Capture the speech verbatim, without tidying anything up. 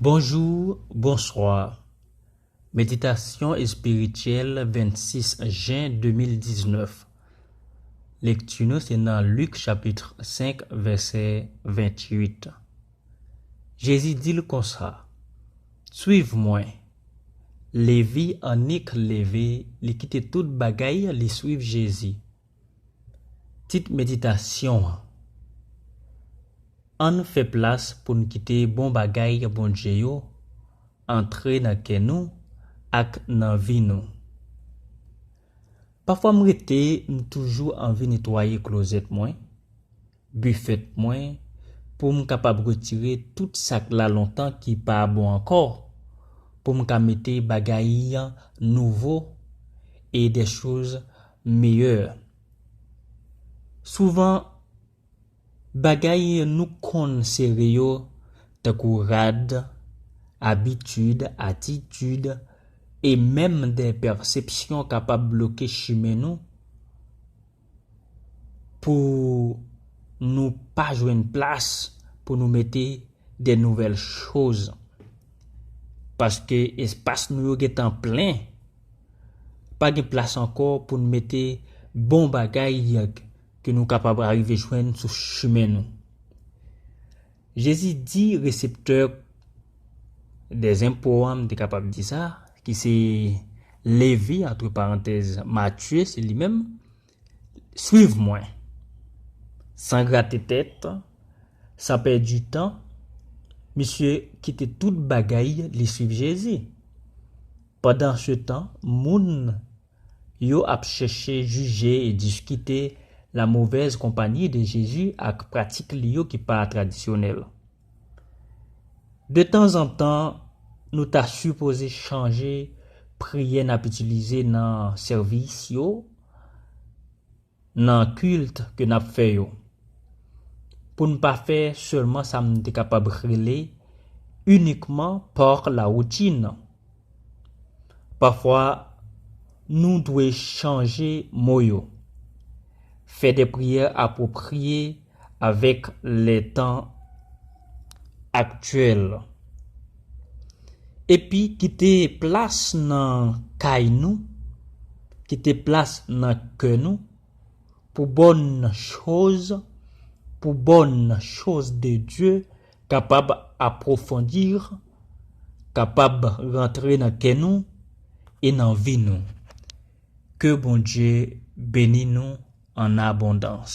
Bonjou, bonswa. Meditasyon espirityèl vennsis jen de mil diznèf. Lekti nou se nan Lik chapit senk vèsè venntuit. Jezi di l konsa, "Suiv mwen." Levi annik leve, li kite tout bagay, li suiv Jezi. Tit meditasyon an. Ann fè plas pou n kite bon bagay Bondye yo antre nan kè nou ak nan vi nou. Pafwa m rete, m toujou anvi netwaye klozèt mwen, bifèt mwen, pou m kapab retire tout sa k la lontan ki pa bon ankò, pou m ka mete bagay nouvo e des choses meilleures. Souvan, bagay nou konn sere yo, tankou rad, abitid, atitid, e menm de pèsepsyon kapab bloke chimen nou pou nou pa jwenn plas pou nou mete de nouvèl choz. Paske espas nou yo gentan plen. Pa gen plas ankò pou n mete bon bagay ke nou kapab arive jwenn sou chimen nou. Jezi di reseptè dèzenpo an, m te kapab di sa, ki se Levi, antre parantèz, Matye, se li menm, "Suiv mwen." San grate tèt, san pèdi tan, misye kite tout bagay, li suiv Jezi. Pandan se tan, moun yo ap chèche jije e diskite la mauvaise compagnie de Jezi ak pratik li yo ki pa tradisyonèl. De tanzantan, nou ta sipoze chanje priyè n ap itilize nan sèvis yo, nan kilt ke n ap fè yo, pou n pa fè sèlman sa m te kapab rele inikman par la routine. Pafwa, nou dwe chanje mo yo, fè de priyè apwopriye avèk lè tan aktyèl, epi kite plas nan kay nou, kite plas nan kè nou, pou bòn choz, pou bòn choz de Dye kapab apwofondi, kapab rantre nan kè nou e nan vi nou. Ke Bondye beni nou an abondans.